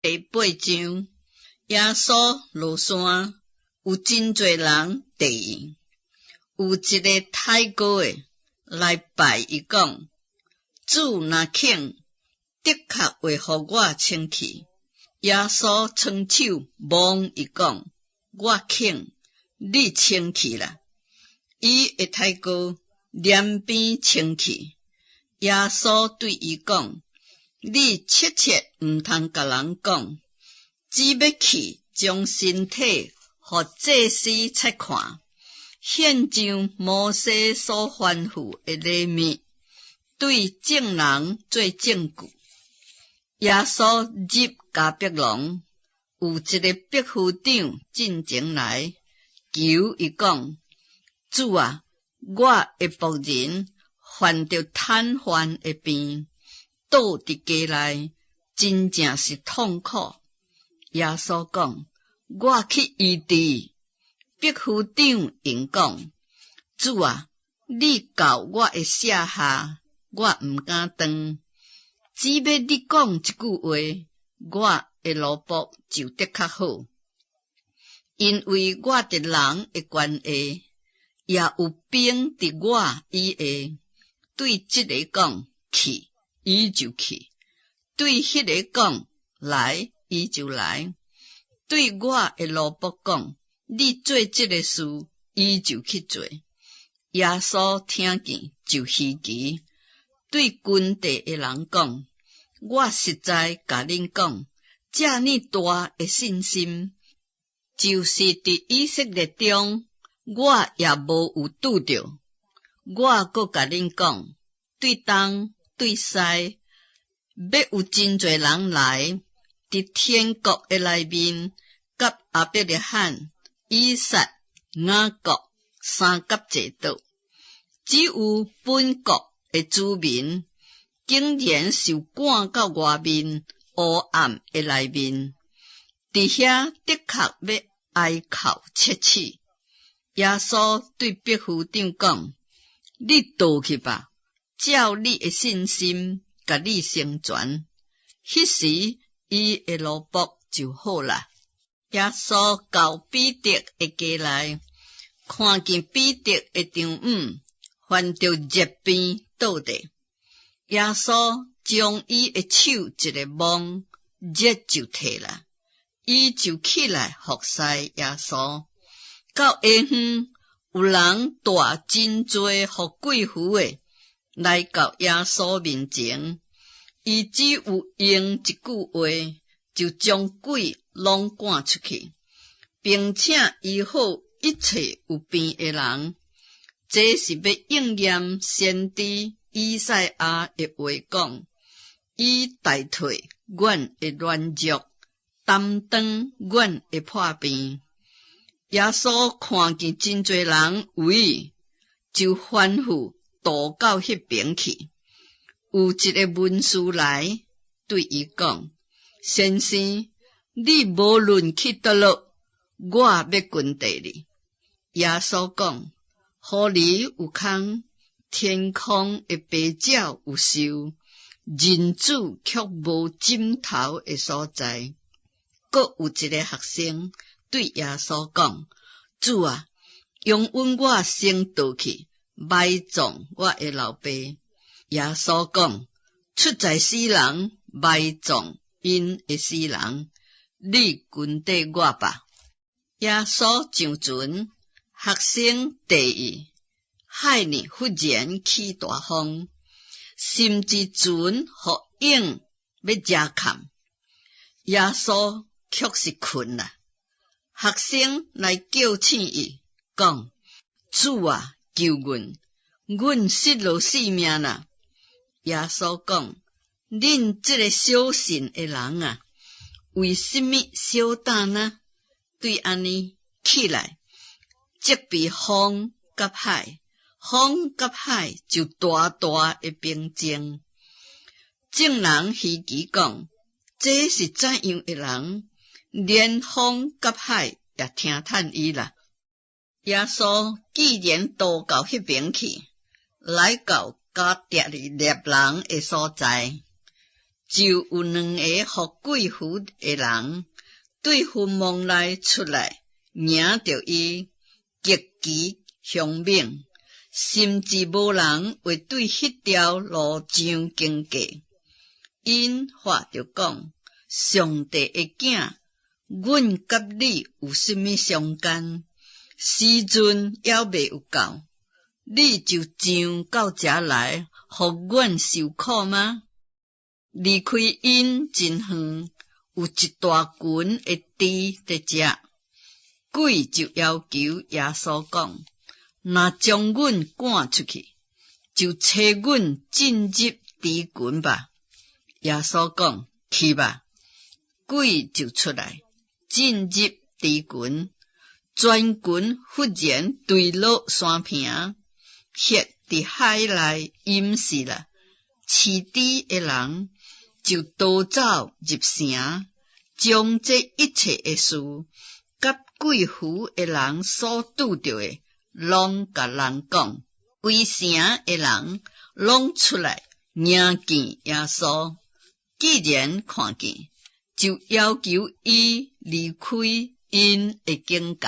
第八章，耶穌落山，有真濟人綴伊。有一个太高的來拜伊講：主若肯，的確會予我清氣。耶穌伸手摸伊講：我肯，你清氣啦。伊的太高連邊清氣。耶穌對伊講：你切切毋通共人講，只欲去將身體予祭司察看，獻上摩西所吩咐的禮物，對眾人做證據。耶穌入迦百農，有一个百夫長進前來求伊講：主啊，我的僕人患著癱瘓的病，倒佇家內，真正是痛苦。耶穌講：我去醫治。百夫長應講：主啊，你到我的舍下，我毋敢當。只欲你講一句話，我的奴僕就得較好。因為我佇人的權下，也有兵佇我以下。對這个講去，伊就去；對彼个講來，伊就來。對我的奴僕講，你做這个事，伊就去做。耶穌聽見就稀奇，對跟綴的人講：我實在共恁講，遮爾大的信心，就是佇以色列中，我也無有拄著。我閣共恁講，對東對西，欲有真濟人來，佇天國的內面，佮亞伯拉罕、以撒、雅各三佮坐桌。只有本國的子民，竟然受趕到外面烏暗的內面，佇遐的確欲哀哭切齒。耶穌對百夫長講：你倒去吧，照你的信心，共你成全。彼時，伊的奴僕就好啦。耶穌到彼得的家內，看見彼得的丈母患著熱病倒佇。耶穌將伊的手一个摸，熱就退啦，伊就起來服侍耶穌。到下昏，有人帶真濟予鬼附的來到耶穌面前，伊只有用一句話，就將鬼攏趕出去，並且醫好一切有病的人。這是欲應驗先知以賽亞的話講：伊代替阮的軟弱，擔當阮的破病。耶穌看見真濟人圍，就吩咐渡到彼爿去。有一个文士來對伊講：先生，你無論去佗落，我欲跟綴你。耶穌講：狐狸有空，天空的飛鳥有巢，人子卻無枕頭的所在。閣有一个學生對耶穌講：主啊，容允我先倒去埋葬我的老爸。耶穌講：出在死人埋葬𪜶的死人，你跟綴我吧。耶穌上船，學生綴伊，海呢忽然起大風，甚至船予湧欲遮崁。耶穌卻是睏啦。學生來叫醒伊，講：主啊，救阮！阮失落性命啦！耶穌講：恁這个小信的人啊，為什麼小膽呢？對按呢起來，責備風佮海，風佮海就大大的平靜。眾人稀奇講：這是怎樣的人？連風佮海也聽趁伊啦。耶穌既然渡到彼爿去，來到加達利納人的所在，就有兩个予鬼附的人對墳墓內出來，迎著伊，極其兇猛，甚至無人會對彼條路上經過。𪜶喊著講：上帝的囝，阮佮你有啥物相干？時陣猶未有到，你就上到遮來，予阮受苦嗎？離開𪜶真遠，有一大群的豬佇食。鬼就要求耶穌講：若將阮趕出去，就差阮進入豬群吧。耶穌講：去吧。鬼就出來，進入豬群，全群忽然墜落山坪，彼佇海內淹死啦。飼豬的人就逃走入城，將這一切的事，佮鬼附的人所拄著的，攏共人講。規城的人攏出來迎見耶穌，既然看見，就要求伊離開𪜶的境界。